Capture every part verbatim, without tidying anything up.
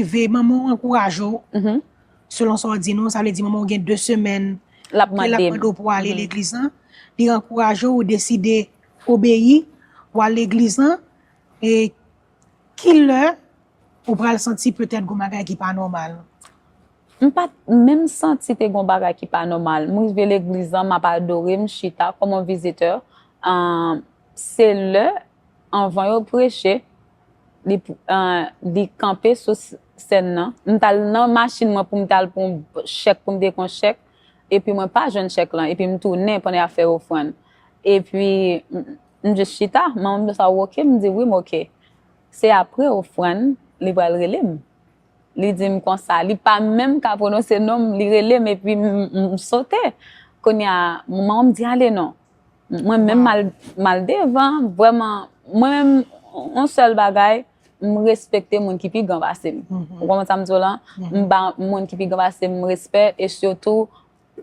Ve manman w ankouraje w, Mhm. selon sa w di nou, sa vle di manman w gen de semèn L ap ke l ap mande m. mande w pou w ale legliz lan, li ankouraje w, ou deside obeyi, w al legliz lan, e ki lè ou pral santi petèt gon bagay ki pa nòmal? M pa t menm santi te gon bagay ki pa nòmal. M rive legliz lan, m ap adore, m chita kòm yon vizitè. Ahn, se lè, anvan yo preche, li, ahn, li kanpe sou s- sèn nan. M t al nan machin mwen pou m t al pran yon chèk, pou m te pran chèk. Epi mwen pa jwenn chèk lan. Epi m tounen pandan y ap fè ofrann. Epi m, m jis chita. Manman m di sa, "Ou oke?" M di, "Wi, m oke." Se apre ofrann, li pral rele m. Li di m konsa, li pa menm ka pwononse non m, li rele m epi m, m, m sote. Kounye a, manman m di, "Ale non." Mwen menm m al, m al devan, vrèman, mwen menm, yon sèl bagay, m respekte moun ki pi gran pase m. Ou konprann sa m di w lan? M ba moun ki pi gran pase m respè, e sitou,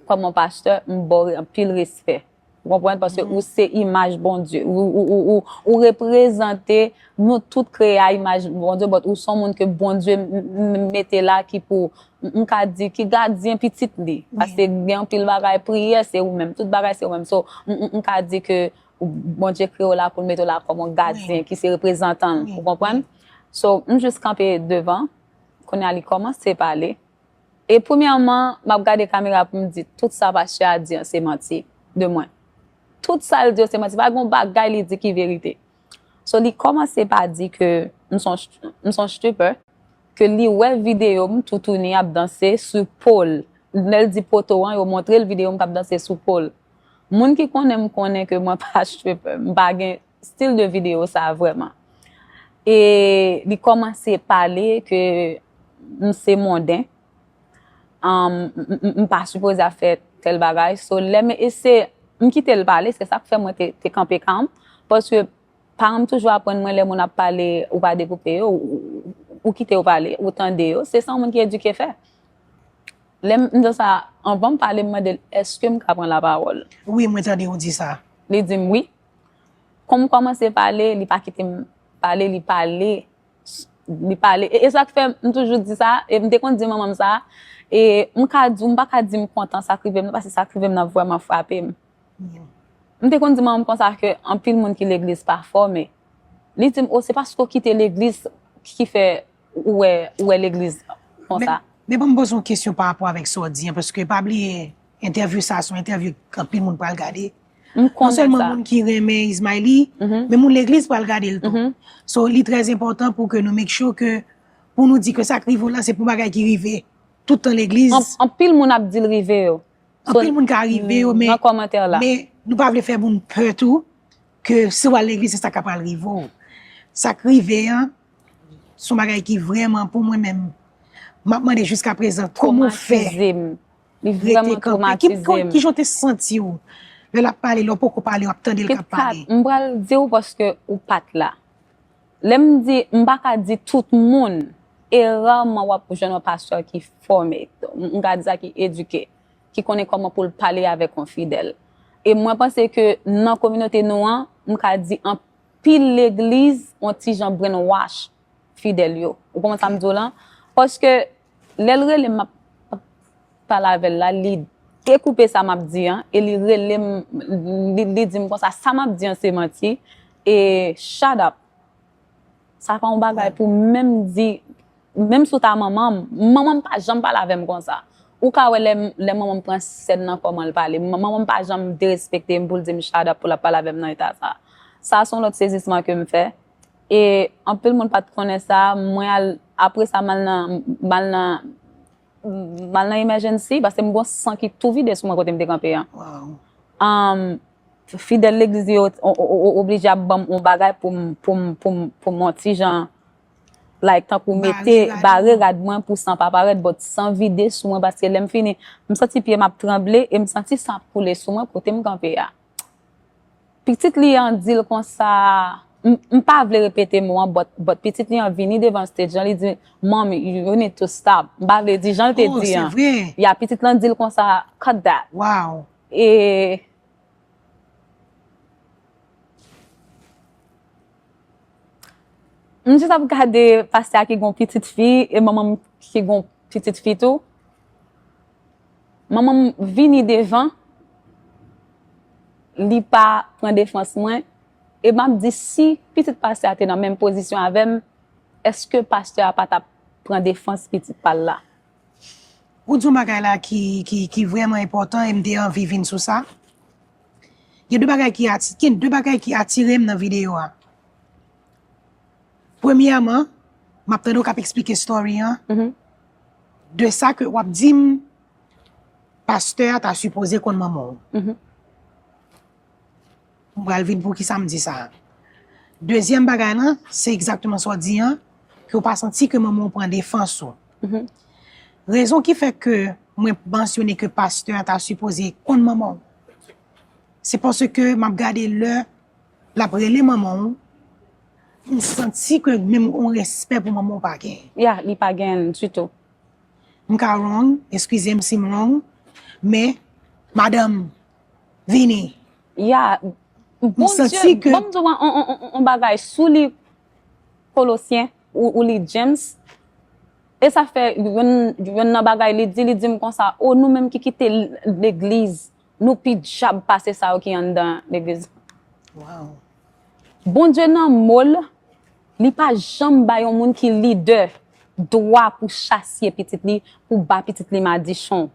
kòm yon pastè, m ba w anpil respè. Ou konprann? Paske ou se imaj Bondye. Ou, ou, ou, ou, ou reprezante nou tout kreye a imaj Bondye, but ou se yon moun ke Bondye m- m- mete la ki pou, m m ka di, ki gadyen pitit li. Paske gen anpil bagay, priyè se ou menm, tout bagay se ou menm. So, m m- m ka di ke Bondye kreye w la pou l mete w la kòm yon gadyen ki se reprezantan l. Ou konprann? So, m jis kanpe devan, kounye a li kòmanse pale. E premyèman, m ap gade kamera pou m di, tout sa pastè a di an se manti de mwen. Tout sa l di yo se manti. Pa gen yon bagay li di ki verite. So, li kòmanse pa di ke m se yon st- m se yon stripper, ke li wè videyo m toutouni ap danse sou pole. Lè l di poto an, yo montre l videyo m k ap danse sou pole. Moun ki konnen m konnen ke mwen pa stripper, m pa gen stil de videyo sa vrèman. E li kòmanse pale ke m se monden, um, m, m, m pa sipoze ap fè tèl bagay. So, lè m ese, m kite l pale, se sa k fè mwen te, te kanpe kalm. Paske paran m toujou aprann mwen, lè moun ap pale, ou pa dekoupe yo, ou, ou, ou kite yo pale, ou tande yo. Se sa yon moun ki edike fè. Lè m, m di sa, anvan m pale, m mande l, èske m ka pran lapawòl? Wi, mwen tande w di sa. Li di m wi. Kon m kòmanse pale, li pa kite m pale, li pale, li pale. E, e sa k fè m toujou di sa, e m te konn di manman m sa, e m ka di w, m pa ka di m kontan sa k rive m nan, paske sa k rive m nan vrèman frape m. M te konn di manman m konsa ke anpil moun ki legliz pa fòme. Li di m, o, se paske w kite legliz ki fè ou wè, ou wè legliz konsa. Men ban m poze yon kesyon pa rapò avèk sa w di an, paske pa bliye, entèvyou sa a se yon entèvyou ke anpil moun pral gade. Non sèlman moun ki renmen Ismaëly, men moun legliz pral gade l tou. So, li trè enpòtan pou ke nou make sure ke, pou nou di ke sa k rive w la, se pou bagay ki rive tout tan legliz. Anpil moun ap di l rive yo. Anpil moun ka rive yo, men, nan kòmantè la. Men nou pa vle fè moun pè tou, ke si w al legliz, se sa k ap pral rive w. Sa k rive an, se yon bagay ki vrèman, pou mwen menm, m ap mande jiskaprezan, kòman w fè Twomatize m. Li vrèman rete kanpe? Ki, twomatize m. Ki jan w te santi w? Lè l ap pale, lè w poko pale, w ap tande l k ap pale. M pral di w paske ou pa t la. Lè m di, m pa ka di tout moun, e raman w ap jwenn yon pastè ki fòme, m ka di sa, ki edike, ki konnen kòman pou l pale avèk yon fidèl. E mwen panse ke nan kominote nou an, m ka di anpil legliz, yon ti jan brainwash fidèl yo. Ou konprann sa m di w lan? Paske lè l rele m, m ap pale avè l la, li dekoupe sa m ap di an, e li rele m, li, li di m konsa, sa m ap di an se manti, e shut up. Sa pa yon bagay pou menm di, menm si w ta manman m, manman m pa janm pale avè m konsa. Ou ka wè lè, lè manman m pran sèn nan kòman l pale. Manman m pa janm derespekte m pou l di m shut up, pou l ap pale avè m nan eta sa. Sa se yon lòt sezisman ke m fè. E anpil moun pa t konnen sa, mwen al, apre sa, m al nan, m al nan, m al nan emergency, paske m gon san ki tou vide sou mwen kote m te kanpe an. Wow. Um, fidèl legliz yo o- o- o- oblije ap ban m yon bagay pou m, pou m, pou m, pou m yon ti jan, like, tankou mete, bare rad mwen pou san pa parèt, but san vide sou mwen, paske lè m fini, m santi pye m ap tranble e m santi san ap koule sou mwen kote m kanpe a. Pitit li an di l konsa, m, m pa vle repete mo an, but, but pitit li an vini devan stage lan, li di, "Mommy, you need to stop." M pa vle di jan l te Oh, di se an. Vre. Ya, pitit lan di l konsa, "Cut that." Wow. E M jis ap gade pastè a ki gon pitit fi e manman m ki gon pitit fi tou. Manman m vini devan, li pa pran defans mwen. E m ap di, si pitit pastè a te nan menm pozisyon avè m, èske pastè a pa t ap pran defans pitit pa l la? Ou di yon bagay la ki, ki, ki vrèman enpòtan e m te anvi vin sou sa. Gen de bagay ki ati, gen de bagay ki atire m nan videyo a. Premyèman, m ap tande w k ap eksplike story an. De sa ke w ap di m, pastè a ta sipoze konn manman w. M pral vin pou kisa m di sa. Dezyèm bagay lan, se egzakteman sa w di an, ke w pa santi ke manman w pran defans ou. Rezon ki fè ke mwen mansyone ke pastè a ta sipoze konn manman w, se paske m ap gade lè l ap rele manman w, m santi ke menm yon respè pou manman w pa gen. Ya, li pa gen l ditou. M ka wrong, eskize m si m wrong, men madanm, vini. Ya, Bondye, ban m di w yon bagay, si w li Kolosyen, ou, ou li James, e sa fè yonn, yonn nan bagay li di, li di m konsa, o nou menm ki kite legliz, nou pi dyab pase sa yo ki anndan legliz. Wow. Bondye nan mo l, li pa janm bay yon moun ki lidè dwa pou chasye pitit li, pou ba pitit li madichon.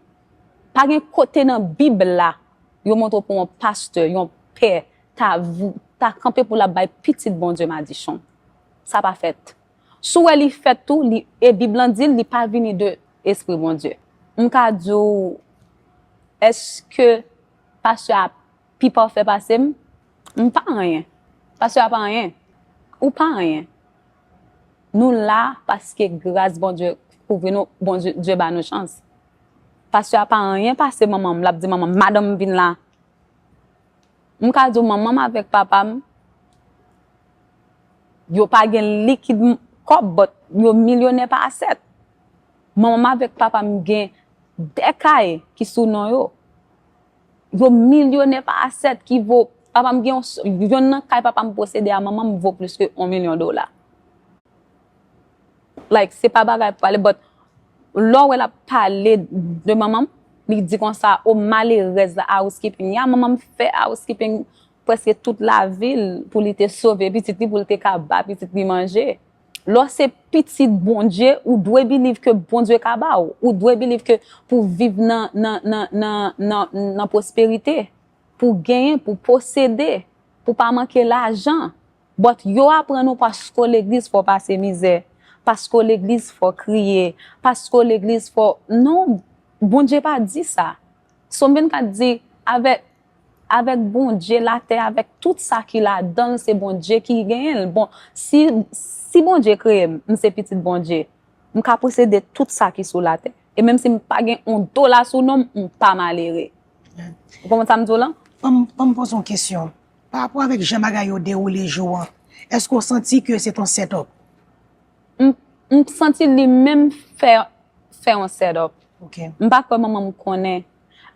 Pa gen kote nan Bib la yo montre w pou yon pastè, yon pè, ta, ta kanpe pou l ap bay pitit Bondye madichon. Sa pa fèt. Si w wè li fèt tou, li, e Bib lan di l, li pa vini de Espri Bondye. M ka di w, èske pastè a pi pafè pase m? M pa anyen. Pastè a pa anyen. Ou pa anyen. Nou la paske gras Bondye kouvri nou, Bondye Dye ba nou chans. Pastè a pa anyen pase manman m, l ap di manman m, madanm m vin la. M ka di w manman m avèk papa m, yo pa gen likid kòb, but yo milyonè pa asèt. Manman m avèk papa m gen de kay ki sou non yo. Yo milyonè pa asèt ki vo, papa m gen yon, yonn nan kay papa m posede a manman m vo plis ke yon milyon dola. Like, se pa bagay pou pale, but lè w wè l ap pale de manman m, li di konsa, o malerèz la, housekeeping. Ya, manman m fè housekeeping prèske tout lavi l pou li te sove pitit li, pou l te ka ba pitit li manje. Lè w se pitit Bondye, ou dwe believe ke Bondye ka ba w. Ou dwe believe ke pou viv nan, nan, nan, nan, nan, nan pwosperite, pou genyen, pou posede, pou pa manke lajan. But yo aprann ou paske w legliz fò w pase mizè, paske w legliz fò w kriye, paske w legliz fò w, non, Bondye pa di sa. Sòm vennkat di, avèk, avèk Bondye, latè, avèk tout sa ki ladan l, se Bondye ki genyen l. Bon, si, si Bondye kreye m, m se pitit Bondye, m ka posede tout sa ki sou latè. E menm si m pa gen yon dola sou non m, m pa malere. Ou konprann sa m di w lan? Ban m, ban m poze yon kesyon. Pa rapò avèk jan bagay yo dewoule jou an, èske w santi ke se t on set up? M, m santi li menm fè, fè yon set up. Ok. M pa kwè manman m konnen.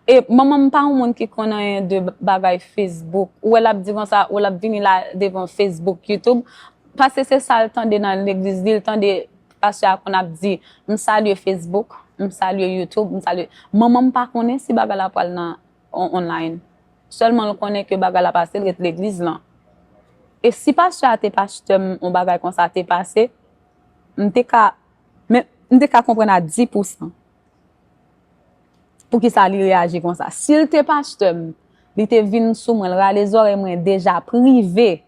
E manman m pa yon moun ki konn anyen de bagay Facebook. Ou wè l ap di konsa, ou l ap vini la devan Facebook, YouTube. Paske se sa l tande nan legliz li, l tande pastè a konn ap di, m salye Facebook, m salye YouTube, m salye. Manman m pa konnen si bagay la pral nan on, online. Sèlman l konnen ke bagay la pase, l ret legliz lan. E si pastè a te pastè m, yon bagay konsa te pase, m te ka, men m te ka konprann a dis pousan. Poukisa li reyaji konsa? Si l te pastè m, li te vin sou mwen, l rale zòrèy mwen deja prive,